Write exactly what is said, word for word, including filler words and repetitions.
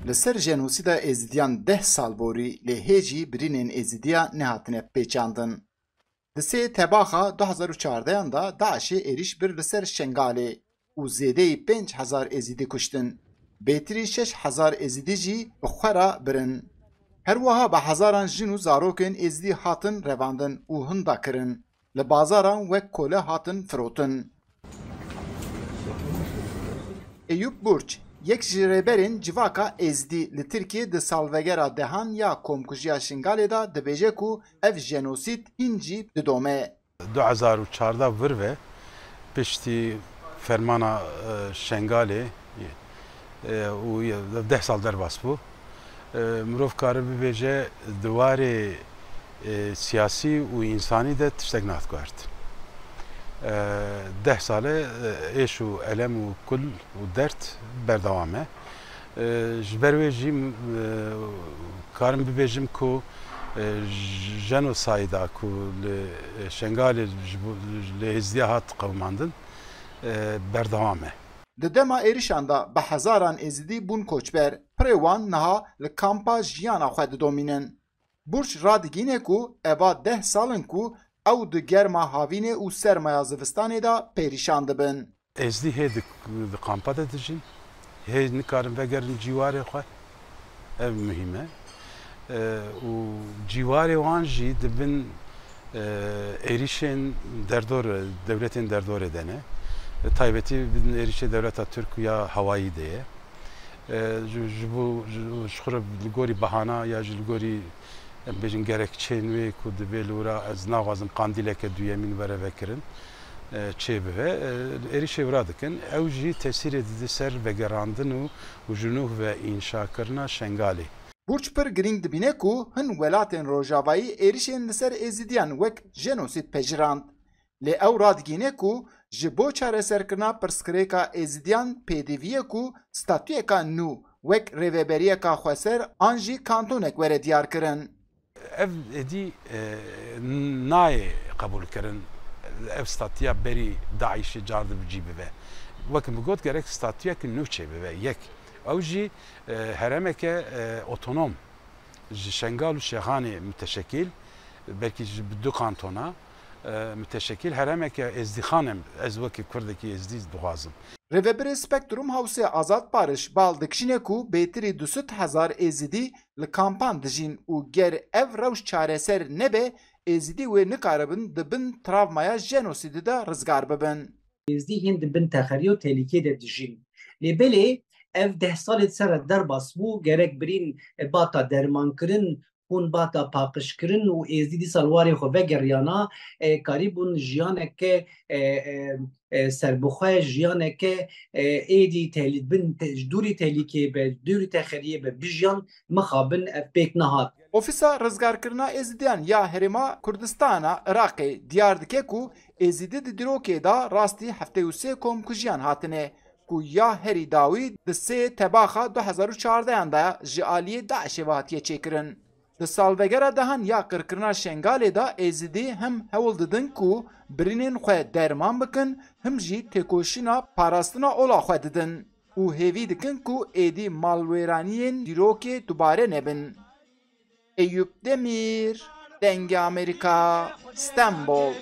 Li ser jenosîda Êzidiyan deh sal borî, lê hê jî birînên Êzidiya nehatine pêçandin. Di sê Tebaxa du hezar û çardehan de DAIŞê êrîş bir li ser Şengalê û zêdeyî pênc hezar Êzidî kuştin. Bêtirî şeş hezar Êzidî jî bi xwe re birin. Her wiha bi hezaran jin û zarokên Êzidî hatin revandin û hinda kirin. Li bazaran wek kole hatin firotin. Eyûp Burç, yek ji rêberên civaka Êzidî li Tirkiyê di salvegera dehan ya komkujiya Şingalê de dibêje ku ev jenosîd hîn jî didome. Du hezar û çardeh vir ve piştî fermana, e, Şengalê, e, û ye-, deh sal derbas bû. E, mirov kare bibêje di warê, e, siyasî û însanî de tiştek nat guhert. E, deh sal e, e, êş û elem û kul û dert berdewam e. E, ji ber wê jî, e, karim bibêjim ku, e, j-, jenosayda ku li, e, Şengalê ji bo, li Êzidiya hat qewimandin, e, berdewam e. Di dema êrişan de bi hezaran Êzidî bûn koçber. Pirê wan niha li kampa jiyana xwe didomînin. Burç radigîne ku eva deh sal in ku ew di germa havînê û sermaya zivistanê de perîşan dibin. Êzdî hê di, di kampa de dijîn, hê nikarin vegerin cîwarê xwe. Ev muhîm e. E, û cîwarê wan jî di bin, e, êrîşên derdor, dewletên derdorê de ne. Bi taybetî bin êrîşê dewleta Tirk ya hawayî de ye. E, ji, ji bo, ji, ji xwe re li gorî bahana ya jî li gorî, em bêjin, gerekçeyên wê ku divê li wira, ez naxwazim qandîleke duyemîn were vekirin, e, çêbibe. E, êrîşê wira dikin. Ew jî tesîrê dide ser vegerandin û, û ji nû ve înşakirina Şengalê. Burç pir girîng dibîne ku hin welatên Rojavayî êrişên li ser Êzidiyan wek jenosîd pejirand. Lê ew radigîne ku ji bo çareserkirina pirsgirêka Êzidiyan pêdivî ye ku statuyeka nû wek rêveberiyeka xweser an jî kantonek were diyarkirin. Ev êdî, e, nayê qebûlkirin, ev statuya berî DAIŞê car di bi cî bibe. Wek min got, gerek statuyek nû çêbibe. Yek, ew jî, e, herêmeke, e, otonom, ji Şengal û Şêxanê miteşekîl, belkî ji bi du kantona, e, miteşekîl herêmeke êzdîxan em, ez wekî Kurdekî êzdî dixwazim. Rêvebirê Spektrum Hewsê Azad Pariş bal dikişîne ku bêtirî du sed hezar Êzidî li kampan dijîn û ger ev rewş çareser nebe, Êzidî wê nikaribin di bin travmaya jenosîdê de rizgar bibin. Êzdî hîn di bin texeriyê û tehlîkeyê de dijîn. Lê belê ev deh salê di ser re derbas bû, gerek birîn, e, bata dermankirin, hûn bata paqijkirin û Êzdî dîsa li warê xwe vegeriyana, e, karîbûn jiyaneke, e, e, e, serbixwe, jiyaneke, e, êdî tehlî-, bin te-, ji dûrî tehlîkeyê be, dûrî texeriyê be, bijiyan, mixabin ev pêk nehat. Ofîsa Rizgarkirina Êzidiyan ya Herêma Kurdistana Iraqê diyar dike ku Êzidî di dîrokê de rastî heftê û sê komkujiyan hatine, ku ya herî dawî di sê Tebaxa du hezar û çardehan de ji aliyê DAIŞê ve hatiye çêkirin. Di salvegera dehan ya qirkirina Şengalê de Êzidî hem hewl didin ku birînên xwe derman bikin, him jî têkoşîna parastina ola xwe didin û hêvî dikin ku êdî malwêraniyên dîrokê dubare nebin. Eyûp Demîr, Dengê Amerîka, Stenbol.